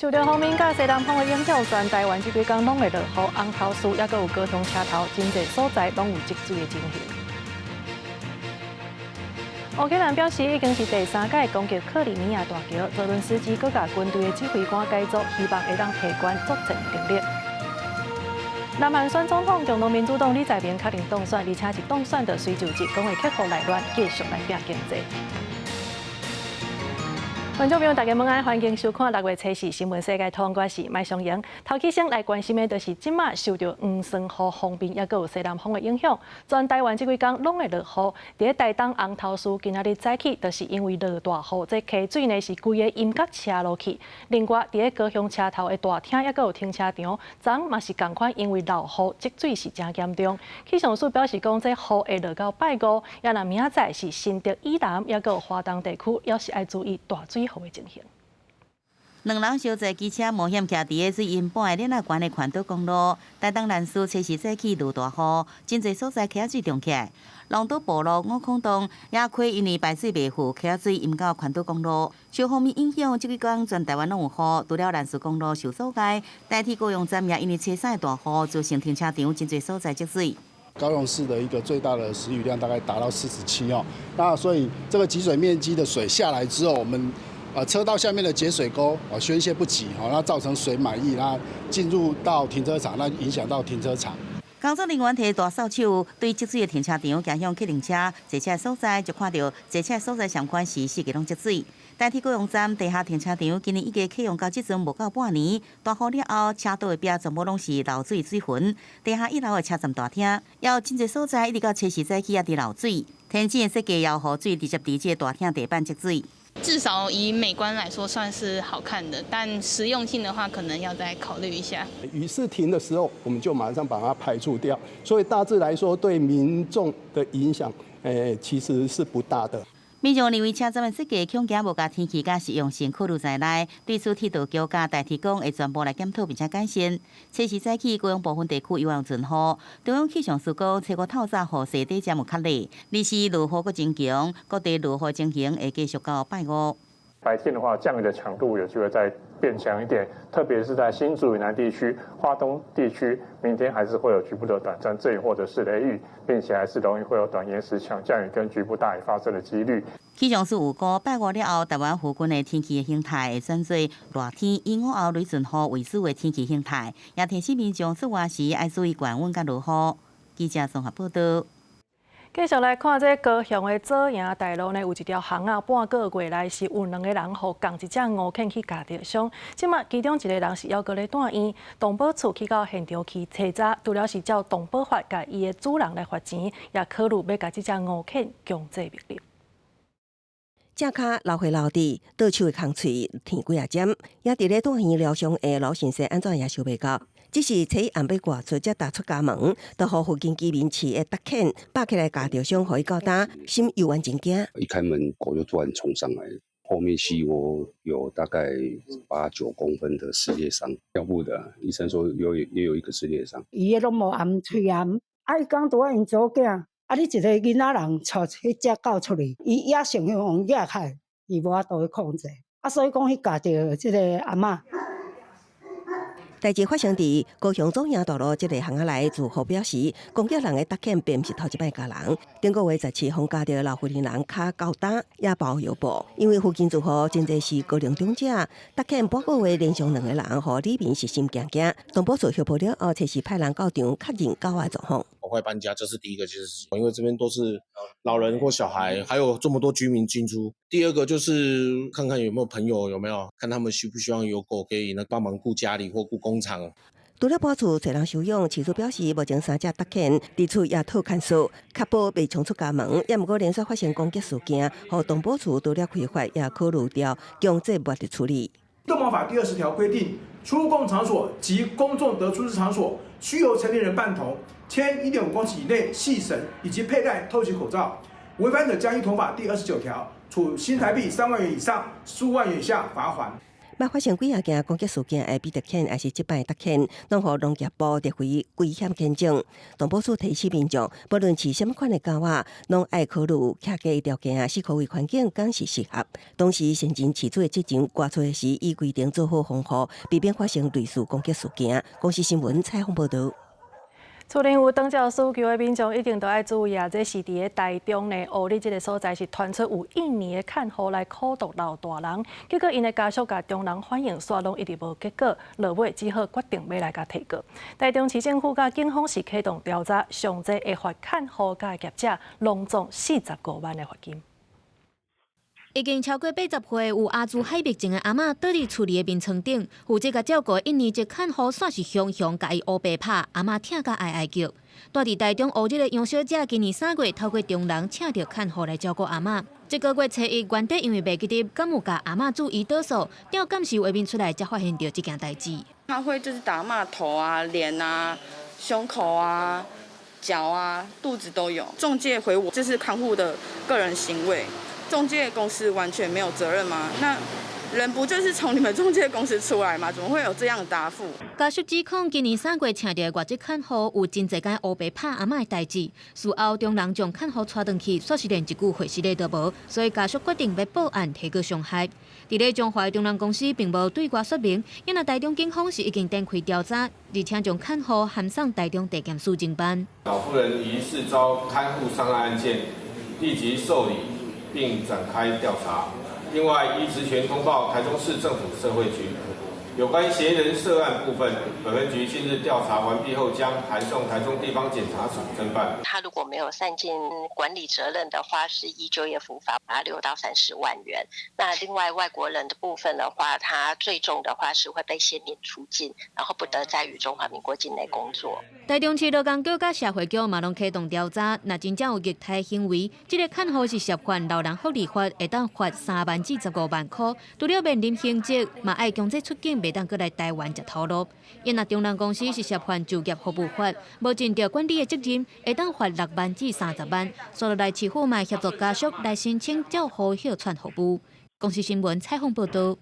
受著鋒面佮西南風的影響，全台灣這幾工攏會落雨，紅頭樹抑閣有高雄車頭，真濟所在攏有積水的情形。烏克蘭表示，已經是第三擺攻擊克里米亞大橋，澤倫斯基閣共軍隊的指揮官改組，希望會當提懸作戰能力。南韓選總統，共同民主黨李在明確定當選，而且一當選就隨就職，講會克服內亂，繼續來拚經濟。觀眾朋友，大家午安，歡迎收看六月初四新聞世界通，我是麥尚瑩。頭起先來關心的，就是這馬受著黃酸雨鋒面，抑閣有西南風的影響，全台灣這幾工攏會落雨。佇咧台東紅頭樹今仔日早起，就是因為落大雨，這溪水呢是規个淹甲車落去。另外，佇咧高雄車頭的大廳，抑閣有停車場，昨嘛是仝款，因為落雨積水是誠嚴重。氣象署表示講，這雨會落到拜五，抑若明仔載是新竹以南，抑閣有花東地區，猶是愛注意大水雨的情形。兩人相載機車冒險徛佇咧水淹半个鏈仔懸的環島公路，台東蘭嶼初四早起落大雨，真濟所在溪仔水漲起來。龍島部落五孔洞也溪因為排水袂赴，溪仔水淹到環島公路。受鋒面影響，這幾工全台灣攏有雨，除了蘭嶼公路受阻礙，台鐵高雄站也因為初三的大雨，造成停車場真濟所在積水。高雄市的一個最大的時雨量大概達到47哦，那所以這個集水面積的水下來之後，我們車道下面的節水溝啊宣洩不及，吼，那造成水滿溢，那進入到停車場，那影響到停車場。工作人員提大掃帚對積水的停車場行向客運車坐車所在，就看著坐車所在相款是四界攏積水。台鐵高雄站地下停車場今年已經啟用到這陣無夠半年，大雨了後，車道的壁全部攏是漏水水痕。地下一樓的車站大廳，也有真濟所在一直到初四早起也佇漏水。天井的設計也予雨水直接佇這個大廳地板積水。至少以美觀來說算是好看的，但實用性的話，可能要再考慮一下。雨勢停的時候，我們就馬上把它排除掉。所以大致來說，對民眾的影響，其實是不大的。民眾認為車站的設計恐驚無共天氣佮實用性考慮在內，對此鐵道局佮台鐵講會全部來檢討並且改善。初四早起，高雄部分地區依然陣雨。中央氣象署講，初五透早雨勢底才有較細，二是落雨閣增強，各地落雨情形會繼續到拜五。白天的話，降雨的強度有機會再變強一點，特別是在新竹以南地區、花東地區，明天還是會有局部的短暫陣雨或者是雷雨，並且還是容易會有短延時強降雨跟局部大雨發生的幾率。氣象署預估，拜五了後，台灣附近的天氣的形態會轉做熱天，以午後雷陣雨為主的天氣形態，也提醒民眾出外時愛注意降溫佮落雨。記者綜合報道。繼續來看這高雄的左營大路呢，有一條巷仔，半個月內是有兩个人予仝一隻吳犬去咬著傷。這馬其中一個人是猶閣咧住院，動保處去到現場去查查，除了是照動保法共伊的主人來罰錢，也考慮欲共這隻吳犬強制滅絕。隻跤流血流滴，倒手的空喙甜幾仔針，也佇咧住院療傷的老先生按怎也想袂到，只是初一暗欲外出，才踏出家門，就予附近居民飼的獵犬咬起來咬著傷，予伊到今心猶原真驚。一開門，狗就突然衝上來，後面膝窩有大概八九公分的撕裂傷，腰部的醫生說有也有一個撕裂傷。伊彼攏無含喙罨，啊，伊講拄仔𪜶查某囝，啊，你一个囡仔人帶彼隻狗出去，伊野性向予掠開，伊無法度去控制，啊，所以講彼咬著這個阿嬤。代誌發生佇高雄左營大路這个巷仔內，住戶表示，攻擊人的獵犬並毋是頭一擺咬人。頂個月17予咬著老婦人人跤到今也包藥布，因為附近住戶真濟是高齡長者，獵犬半個月連續兩個人，予里民是心驚驚。動保處協報了後，隨時派人到場確認狗仔狀況。趕快搬家，這是第一個就是因為這邊都是老人或小孩，還有這麼多居民進出。第二個就是看看有沒有朋友，有沒有看他們需不需要有狗可以呢幫忙顧家裡或顧工廠。除了搬厝揣人收養，飼主表示目前三隻獵犬佇厝也套牽束，確保袂衝出家門。也毋過連續發生攻擊事件，予動保處除了開罰，也考慮著強制滅絕處理。動保法第20條規定，出入公共場所及公眾得出入場所，須由成年人伴同，牽1.5公尺以內細繩以及佩戴透氣口罩。違反者將依同法第29條，處新台幣3萬元以上數萬元以下罰鍰。捌發生幾仔件攻擊事件的彼得犬，抑是這擺的犬，攏予農業部列為危險犬種。動保署提醒民眾，無論飼啥物款的狗仔，攏愛考慮徛家條件啊，飼養環境敢是適合。同時，善盡飼主的責任，外出時依規定做好防護，避免發生類似攻擊事件。公視新聞採訪報導。厝內有長照需求的民眾一定都愛注意啊！這是佇咧台中呢，烏里這个所在是傳出有印尼的看護來苦毒老大人，結果𪜶的家屬共中人反映，煞攏一直無結果，落尾只好決定欲來共提告。台中市政府佮警方是啟動調查，上濟會罰看護佮業者，攏總45萬的罰金。已經超過80歲有阿茲海默症的阿嬤，倒佇厝裡的眠床頂，負責共照顧印尼籍看護，煞是雄雄共伊烏白拍，阿嬤疼甲哀哀叫。住佇台中烏日的楊小姐，今年3月透過中人請著看護來照顧阿嬤。這个月初一，原底因為袂記得敢有共阿嬤注胰島素，調監視畫面出來，才發現著這件代誌。他會就是打阿嬤頭啊、臉啊、胸口啊、腳啊、肚子都有。仲介回我，這是看護的個人行為。仲介公司完全沒有責任嗎？那人不就是從你們仲介公司出來嗎？怎麼會有這樣的答覆？家屬指控今年3月請著外籍看護有真濟間烏白拍阿嬤的代誌，事後中人將看護帶轉去，煞是連一句解釋都無，所以家屬決定欲報案提告傷害。佇咧彰化中人公司並無對外說明，因為台中警方是已經展開調查，而且將看護函送台中地檢署偵辦。老婦人疑似遭看護傷害案件，立即受理並展開調查。另外，依職權通報台中市政府社會局，有關嫌疑人涉案部分，本分局近日調查完畢後，將函送台中地方檢察署偵辦。他如果沒有善盡管理責任的話，是依就業服務法罰6到30萬元。那另外外國人的部分的話，他最重的話是會被限令出境，然後不得再於中華民國境內工作。台中市勞工局佮社會局嘛攏啟動調查，若真正有虐待行為，這个看護是涉犯老人福利法，會當罰3萬至15萬塊。除了面臨刑責，嘛愛強制出境，袂當閣來台灣食頭路。𪜶若中人公司是涉犯就業服務法，無盡著管理的責任，會當罰6萬至30萬。煞落來市府嘛協助家屬來申請照護歇喘服務。公視新聞採訪報導。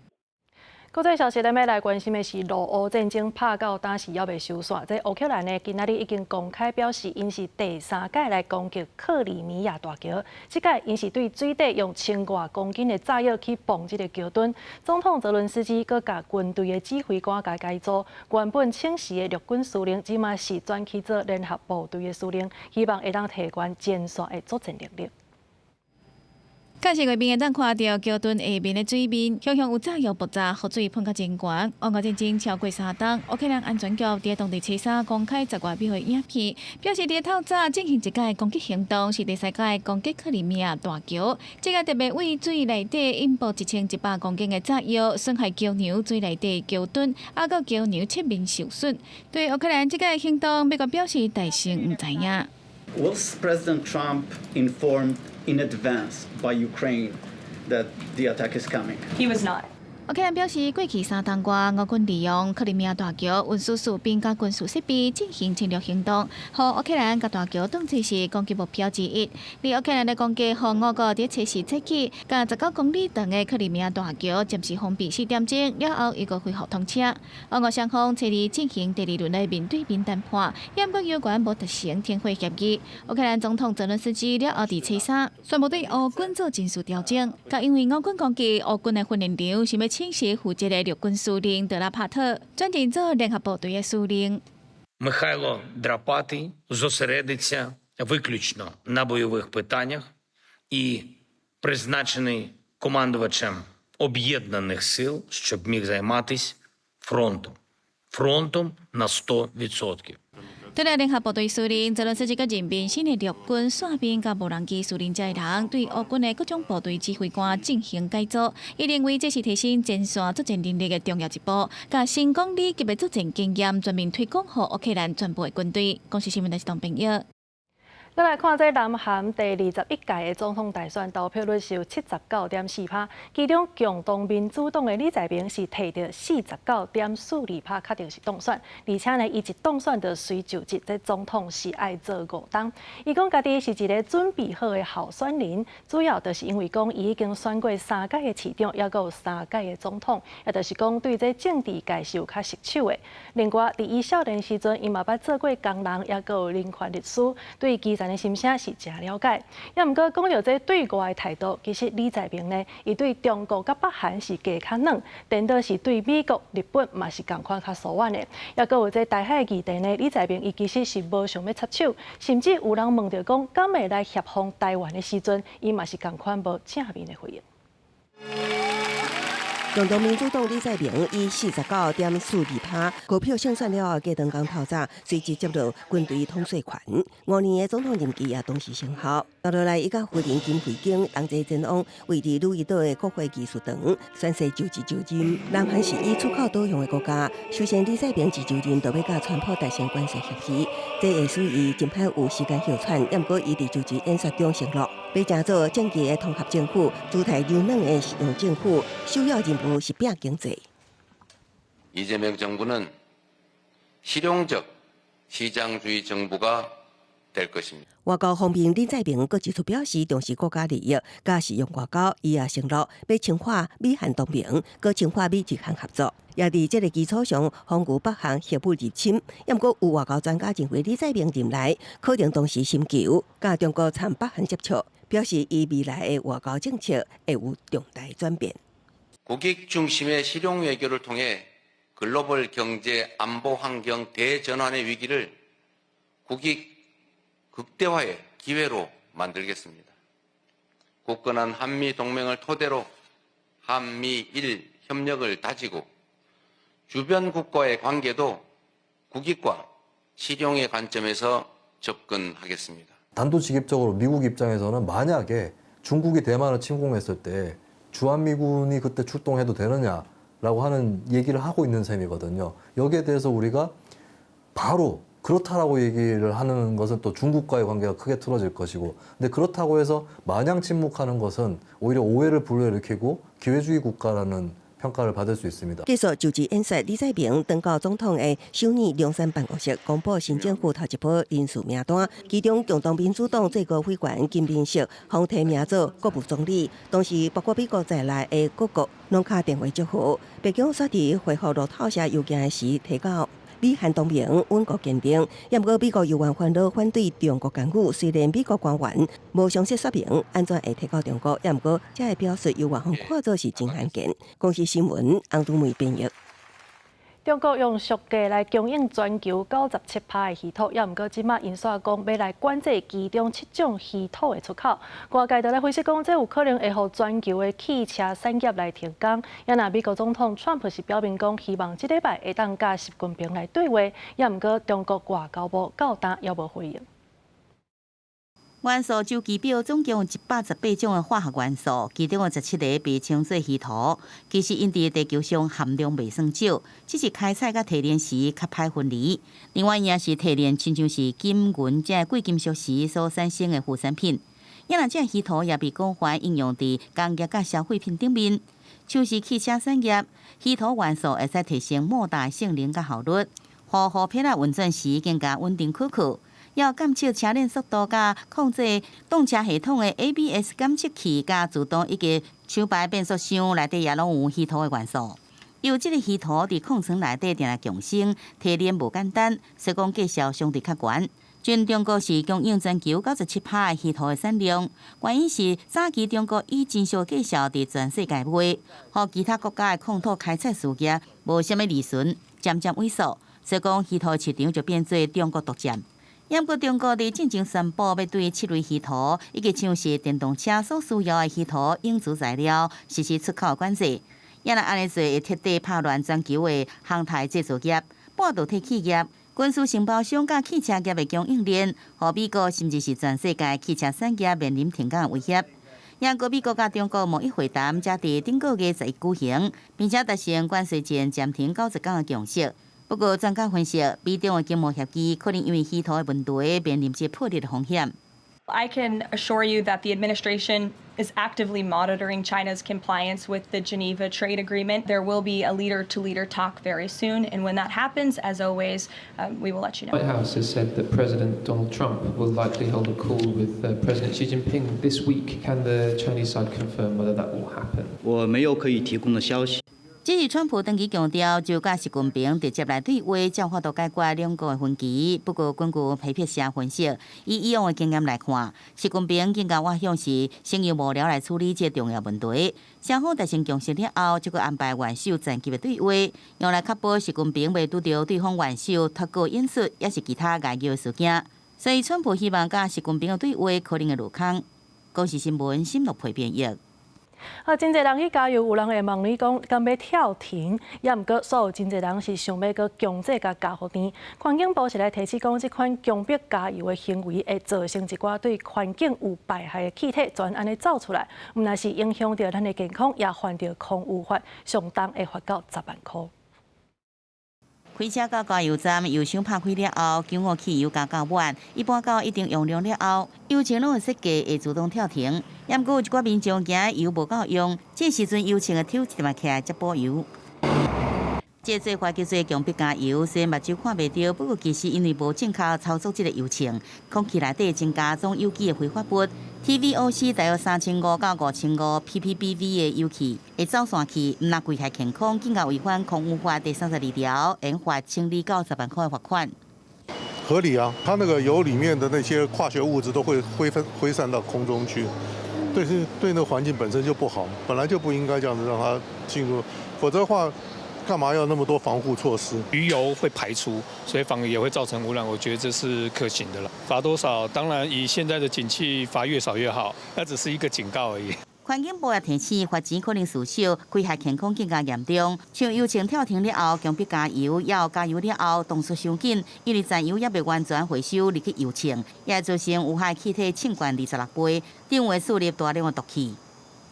國際消息，咱欲來關心的是，俄烏戰爭拍到今時猶未收煞。這烏克蘭呢，今仔日已經公開表示，𪜶是第三擺來攻擊克里米亞大橋。這擺𪜶是對水底用千外公斤的炸藥去爆這个橋墩。總統澤倫斯基閣共軍隊的指揮官共改組，原本請辭的陸軍司令，這馬是轉去做聯合部隊的司令，希望會當提懸前線的作戰能力。監視畫面會當看著橋墩下面的水面，雄雄有炸藥爆炸，予水噴甲真懸。烏俄戰爭超過3冬，烏克蘭安全局佇當地初三公開10外秒的影片，表示佇透早進行一擺攻擊行動，是第三擺攻擊克里米亞大橋。這個特別對水內底引爆1100公斤的炸藥，損害橋梁水內底橋墩，抑閣橋梁側面受損。對烏克蘭這個行動，美國表示大成毋知影。 Was President Trump informed in advance by Ukraine that the attack is coming? He was not. 烏克蘭表示，過去3冬外，俄軍利用克里米亞大橋運輸士兵佮軍事設備進行侵略行動，予烏克蘭共大橋當作是攻擊目標之一。而烏克蘭的攻擊，予俄國佇初四早起，共19公里長的克里米亞大橋暫時封閉4點鐘，了後又閣恢復通車。烏俄雙方初二進行第二輪的面對面談判，毋過猶原無達成停火協議。烏克蘭總統澤倫斯基了後佇初三宣布對烏軍做人事調整，佮因為俄軍攻擊烏軍的訓練場，想欲請辭負責的陸軍司令德拉帕特轉任做聯合部隊的司令。 Михайло Драпатий зосередиться виключно на бойових питаннях і призначений командувачем об'єднаних сил, щоб міг займатися фронтом. Фронтом на 100%. 除了聯合部隊司令澤倫斯基閣任命新的陸軍傘兵佮無人機司令這个人，對烏軍的各種部隊指揮官進行改組。伊認為這是提升前線作戰能力的重要一步，共成功累積的作戰經驗全面推廣予烏克蘭全部的軍隊。公視新聞的是董朋友。咱來看這南韓第21屆的總統大選投票率是有79.4%，其中共同民主黨的李在明是提著49.42%確定是當選，而且呢，伊一當選就隨就職，這總統是愛做五冬。伊講家己是一个準備好的候選人，主要就是因為講伊已經選過三屆的市長，猶閣有三屆的總統，也就是講對這政治界是有較熟手的。另外，佇伊少年時陣，伊嘛捌做過工人，猶閣有人權律師，對基層的心聲是誠了解。猶毋過講著這對外的態度，其實李在明呢，伊對中國佮北韓是加較軟，顛倒是對美國、日本嘛是仝款較疏遠的。猶閣有這台海議題呢，李在明伊其實是無想欲插手，甚至有人問著講，敢會來協防台灣的時陣，伊嘛是仝款無正面的回應。共同民主黨李在明以49.42%高票勝選了後，隔兩工透早隨即接落軍隊統帥權，5年的總統任期也同時生效。接落來，伊佮夫人金惠京同齊前往位佇汝矣島的國會議事堂宣誓就職就任。南韓是以出口導向的國家，首先李在明一就任就欲佮川普達成關稅協議，這會使伊真歹有時間休喘。毋過伊佇就職演說中承諾，欲成做政治的統合政府，姿態柔軟的實用政府，首要任務是拼經濟。 이재명 정부는 실용적 시장주의 정부가 될 것입니다. 外交方面，李在明閣指出表示重視國家利益，佮實用外交，伊也承諾欲深化美韓同盟，閣深化美日韓合作，也佇這个基礎上防禦北韓核武入侵。毋過有外交專家認為，李在明任內可能同時尋求佮中國參北韓接觸，表示伊未來的外交政策會有重大轉變。 국익 중심의 실용 외교를 통해 글로벌 경제 안보 환경 대전환의 위기를 국익 극대화의 기회로 만들겠습니다. 굳건한 한미 동맹을 토대로 한미일 협력을 다지고 주변 국가와의 관계도 국익과 실용의 관점에서 접근하겠습니다. 단도직입적으로 미국 입장에서는 만약에 중국이 대만을 침공했을 때 주한미군이 그때 출동해도 되느냐라고 하는 얘기를 하고 있는 셈이거든요. 여기에 대해서 우리가 바로 그렇다라고 얘기를 하는 것은 또 중국과의 관계가 크게 틀어질 것이고, 근데 그렇다고 해서 마냥 침묵하는 것은 오히려 오해를 불러일으키고 기회주의 국가라는 평가를 받을 수 있습니다. 繼續就職演說，李在明轉到總統的首爾龍山辦公室公布新政府頭一波人事名單，其中共同民主黨最高委員金敏石予提名做國務總理，同時包括美國在內的各國攏敲電話祝賀。白宮煞佇回覆路透社郵件時提到，美韓同盟穩固堅定，毋過美國猶原煩惱反對中國干預。雖然美國官員無詳細說明按怎會提告中國，毋過這个表述猶原予看做是真罕見。公視新聞洪都梅編譯。中國用俗價來供應全球97%的稀土，猶毋過這馬𪜶煞講欲來管制其中七種稀土的出口。外界就來分析講，這有可能會予全球的汽車產業來停工。也若美國總統川普是表明講，希望這禮拜會當佮習近平來對話，猶毋過中國外交部到今猶無回應。元素週期表總共有118種的化學元素，其中有17个被稱做稀土。其實𪜶佇地球上含量袂算少，只是開採佮提煉時較歹分離。另外，也是提煉親像是金銀這貴金屬時所產生的副產品。也若這稀土也被廣泛應用佇工業佮消費品頂面，像是汽車產業，稀土元素會使提升摩打性能佮效率，予雨披仔運轉時更加穩定可靠。要減少車輪速度，佮控制擋車系統的 ABS 檢測器，佮自動以及手排變速箱內底也攏有稀土的元素。由這个稀土佇礦層內底定定共生，提煉無簡單，所以講價數相對較懸。全中國是供應全球97%的稀土的產量，原因是早期中國以真俗價數佇全世界賣，予其他國家的礦土開採事業無啥物利潤，漸漸萎縮，所以講稀土市場就變做中國獨佔。毋過中國佇進前宣布欲對七類稀土以及像是電動車所需要的稀土永磁材料實施出口管制，也若按呢做會徹底拍亂全球的航太製造業、半導體企業、軍事承包商佮汽車業的供應鏈，予美國甚至是全世界汽車產業面臨停工的威脅。毋過美國佮中國貿易會談才佇頂個月11舉行，並且達成關稅戰暫停90天的共識。不過專家分析，美中的經貿協議可能因為稀土的問題，面臨這破裂的風險。 I can assure you that the administration is actively monitoring China's compliance with the Geneva Trade Agreement. There will be a leader to leader talk very soon, and when that happens, as always, we will let you know. The White House has said that President Donald Trump will likely hold a call with President Xi Jinping this week. Can the Chinese side confirm whether that will happen? 我沒有可以提供的消息。只是川普長期強調，就佮習近平直接來對話，才有法度解決兩國的分歧。不過，根據皮皮社分析，以以往的經驗來看，習近平更加倚向是先由幕僚來處理這個重要問題。雙方達成共識了後，才閣安排元首層級的對話，用來確保習近平袂拄著對方元首脫稿演說，抑是其他外交事件。所以，川普希望佮習近平的對話可能會落空。公視新聞沈樂培編譯。啊，真濟人去加油，有人會問你講，敢欲跳停？抑毋過，煞有真濟人是想欲閣強制共加予甜。環境部是來提醒講，這款強迫加油的行為，會造成一寡對環境有敗害的氣體，全按呢走出來，毋但是影響著咱的健康，也犯著空污法，上重會罰到10萬箍。開車到加油站，油箱拍開了後，九五汽油加到滿，一般到一定容量了後，油槍攏會設計會自動跳停。抑毋過有一寡民眾驚油無夠用，這時陣油槍會抽一點起來才補油。這做法叫做強迫加油，雖然目睭看袂著，不過其實因為無正確操作這個油槍，空氣內底增加總有機的揮發物，TVOC 大約3500到5500 ppbv 的油氣會走散去，毋但危害健康，更加違反空污法第32條，應罰1200到10萬塊的罰款。合理啊，它那個油裡面的那些化學物質都會揮散到空中去，對是對那個環境本身就不好，本來就不應該這樣子讓它進入，否則的話。幹嘛要那麼多防護措施？魚油會排出，所以反而也會造成污染。我覺得這是可行的了。罰多少？當然以現在的景氣，罰越少越好。那只是一個警告而已。環境部也提醒，罰錢可能事小，危害健康更加嚴重。像油槍跳停了後，強迫加油，抑有加油了後動作傷緊，因為殘油猶未完全回收入去油槍，也會造成有害氣體衝懸26倍，頂會輸入大量的毒氣。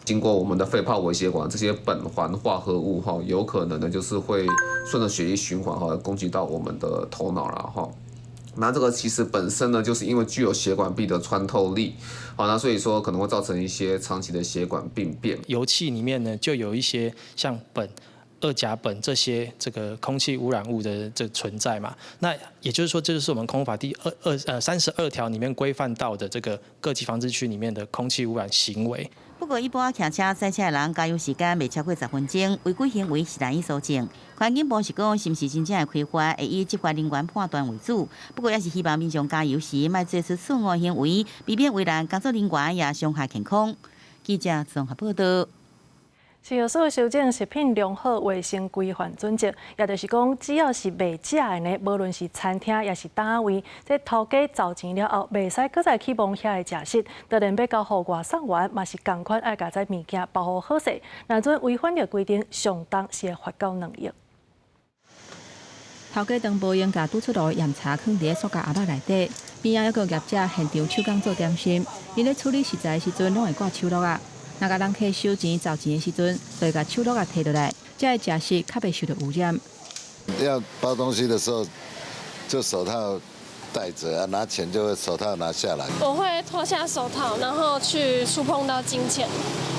經過我們的肺泡微血管，這些苯環化合物哈，有可能呢就是會順着血液循環哈，攻擊到我們的頭腦了哈。那這個其實本身呢，就是因為具有血管壁的穿透力，好，那所以說可能會造成一些長期的血管病變。油氣裡面呢，就有一些像苯、二甲苯這些這個空氣污染物的這存在嘛。那也就是說，這就是我們空污法第二二呃32條裡面規範到的這個各級防治區裡面的空氣污染行為。不過，一般騎車、賽車的人，加油時間袂超過10分鐘，違規行為是難以搜證。環境部是講，是毋是真正會開罰，會以執法人員判斷為主。不過，也是希望民眾加油時，莫做出錯誤行為，避免為難工作人員，也傷害健康。記者綜合報道。食藥署修正食品良好衛生規範準則，也就是講，只要是賣食的呢，無論是餐廳抑是單位，這頭家找錢了後，袂使閣再去摸遐的食食。當然欲交予外送員，嘛是仝款愛共這物件包予好勢。若準違反著規定，上重是會罰到2億。頭家當無閒共拄出爐的鹽茶囥佇咧塑膠盒仔內底，邊仔猶閣有業者現場手工做點心，𪜶咧處理食材的時陣，攏會掛手襪仔。若共人客收錢找錢的時陣，就會共手襪仔提落來，才會食食較袂受著污染。要包東西的時候，就手套戴著啊，拿錢就會手套拿下來。我會脫下手套，然後去觸碰到金錢，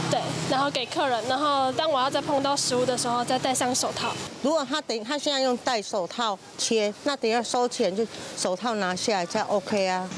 對，然後給客人，然後當我要再碰到食物的時候，再戴上手套。如果他等他現在用戴手套切，那等下收錢就手套拿下來才 OK 啊。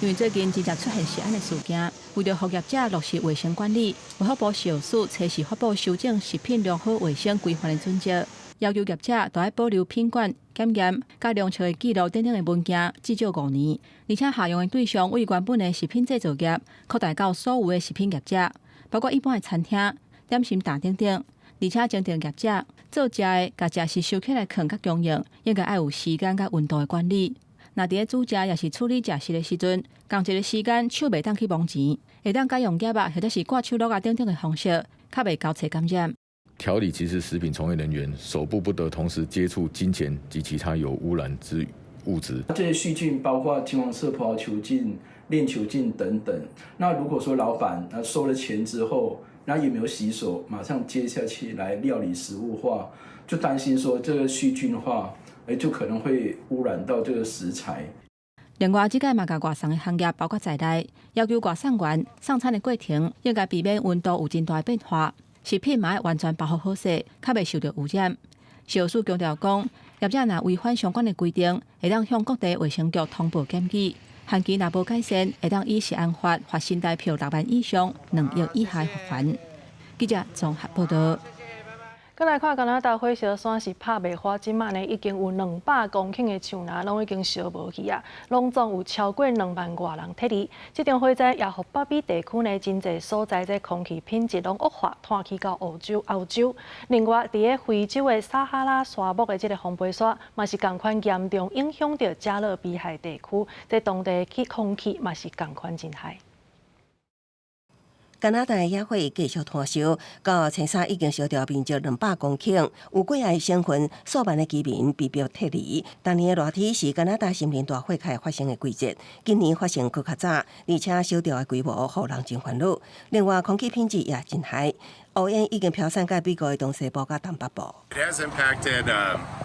因為最近真濟出現食安的事件，為著予業者落實衛生管理，衛福部食藥署初時發布修正食品良好衛生規範的準則，要求業者都愛保留品管、檢驗、佮量測的記錄等等的文件，至少5年。而且適用的對象為原本的食品製造業，擴大到所有的食品業者，包括一般的餐廳、點心檔等等。而且規定業者做食的，共食食收起來囥佮供應，應該愛有時間佮溫度的管理。若佇咧煮食抑是處理食食的時陣，仝一個時間手袂當去摸錢，會當改用夾仔或者是掛手襪仔等等的方式，較袂交叉感染。條例其實食品從業人員手部不得同時接觸金錢及其他有污染之物質。這些細菌包括金黃色葡萄球菌、鏈球菌等等。那如果說老闆他收了錢之後，那也沒有洗手，馬上接下去來料理食物的話，就擔心說這個細菌的話哎，就可能會污染到這個食材。另外，這屆嘛共外送的行業包括在內，要求外送員送餐的過程應該避免溫度有真大變化，食品嘛愛完全包覆好勢，較袂受著污染。食藥署強調講，業者若違反相關的規定，會當向各地衛生局通報檢舉，限期若無改善，會當依食安法罰新台票6萬以上2億以下罰鍰。記者綜合報道。閣來看加拿大火燒山是拍袂火，這馬呢已經有200公頃的樹林攏已經燒無去啊，攏總有超過2萬外人撤離。這場火災也予北美地區呢真濟所在，這空氣品質攏惡化，拖去到歐洲。歐洲。另外，佇咧非洲的撒哈拉沙漠的這个風飛沙，嘛是仝款嚴重影響著加勒比海地區，這當地氣空氣嘛是仝款真害。加拿大野火繼續湠燒，到初三已經燒著面積200公頃，有幾个省份數萬的居民被迫撤離。當年的熱天是加拿大森林大火開發生的季節，今年發生閣較早，而且燒著的規模予人真煩惱。另外，空氣品質也真害，烏煙已經飄散到美國的東西部佮東北部。 It has impacted,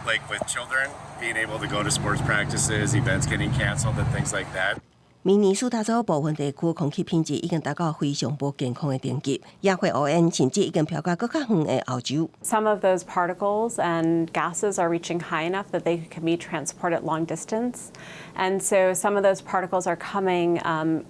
like with children being able to go to sports practices, events getting canceled and things like that. 明尼蘇達州部分地區空氣品質已經達到非常無健康的等級，野火烏煙甚至已經飄到閣較遠的歐洲。 Some of those particles and gases are reaching high enough that they can be transported long distance, and so some of those particles are coming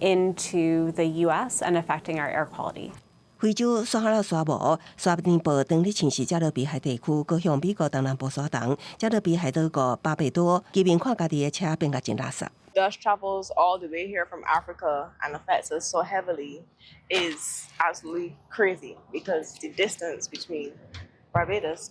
into the U.S. and affecting our air quality. 非洲撒哈拉沙漠沙塵暴，當日侵襲加勒比海地區，閣向美國東南部徙動，加勒比海島國巴貝多，居民看家己的車變甲真垃圾。 Dust travels all the way here from Africa and affects us so heavily is absolutely crazy because the distance between Barbados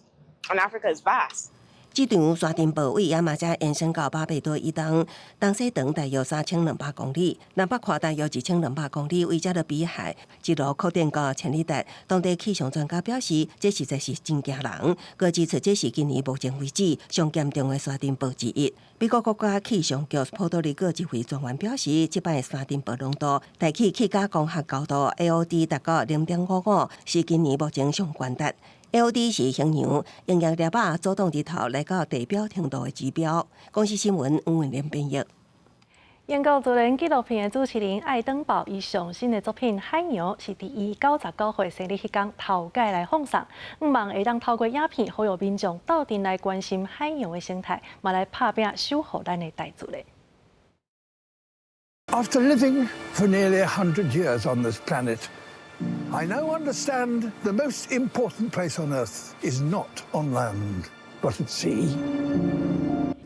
and Africa is vast. 這場沙塵暴為牙買加延伸到巴貝多以東，東西長大約3200公里，南北寬大約1200公里，為加勒比海一路擴展到千里達。當地氣象專家表示，這實在是真驚人。閣指出這是今年目前為止上嚴重的沙塵暴之一。美國國家氣象局波多黎各指揮專員表示，這擺沙塵暴濃度大氣氣甲光學高度 AOD 達到0.55，是今年目前上懸值。AOD 是形容營養粒仔阻擋日頭來到地表程度的指標。公視新聞吳文蓮編譯。英國自然紀錄片的主持人愛登堡，伊上新的作品《海洋》是佇伊99歲生日彼工頭擺來放送，向望會當透過影片，呼籲民眾鬥陣來關心海洋的生態，嘛來拍拚守護咱的大自然。 After living for nearly 100 years on this planet, I now understand the most important place on Earth is not on land, but at sea.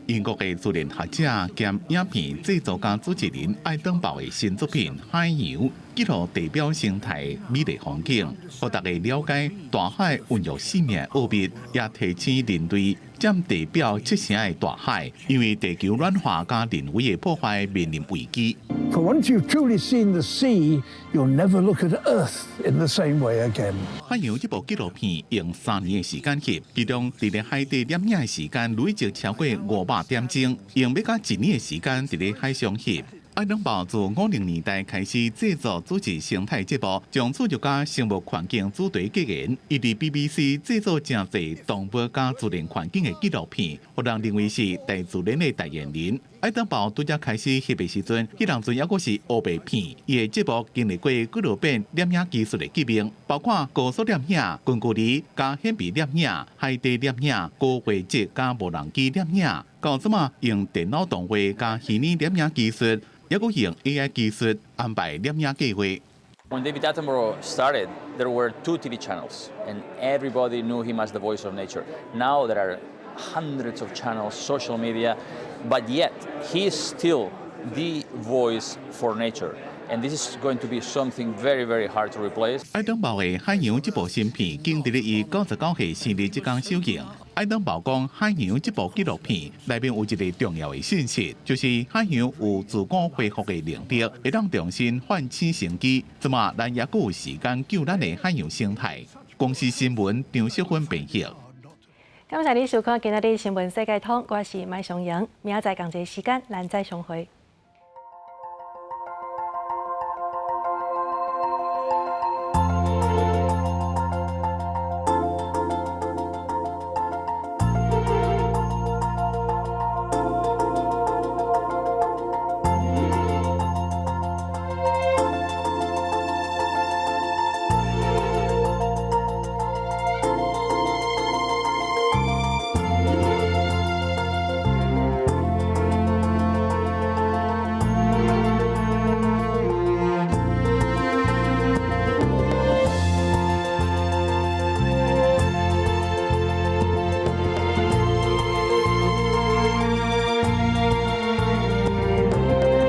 英國的自然學者兼影片製作家主持人愛登堡的新作品《海洋》，記錄地表生態美麗風景，予大家了解大海孕育生命的奧秘，也提醒人類佔地表七成的大海，因為地球暖化佮人為的破壞面臨危機。 For once you've truly seen the sea, you'll never look at Earth in the same way again. 海洋這部紀錄片用3年的時間翕，其中佇咧海底攝影的時間累積超過500點鐘，用欲到一年的時間佇咧海上翕。愛登堡自50年代開始製作主持生態節目，將自然佮生物環境主題結緣。伊佇 BBC 製作誠濟動物佮自然環境的紀錄片，予人認為是大自然的代言人。愛登堡拄才開始翕的時陣，彼當陣猶閣是烏白片。伊的節目經歷過幾落遍攝影技術的革命，包括高速攝影、近距離佮顯微攝影、海底攝影、高畫質佮無人機攝影，到這馬用電腦動畫佮虛擬攝影技術。猶閣用 AI 技術安排攝影計劃。 When David Attenborough started, there were two TV channels, and everybody knew him as the voice of nature. Now there are hundreds of channels, social media, but yet he is still the voice for nature. And this is going to be something very, very hard to replace. 愛登堡的《海洋》這部新片，竟佇咧伊99歲生日這工首映。愛登堡講，《海洋》這部紀錄片內面有一个重要的信息，就是海洋有自我恢復的能力，會當重新喚起生機。這馬咱猶閣有時間救咱的海洋生態。公視新聞張淑芬編譯。感謝你收看今仔日新聞世界通，我是麥尚瑩，明仔載仝一个時間，咱再相會。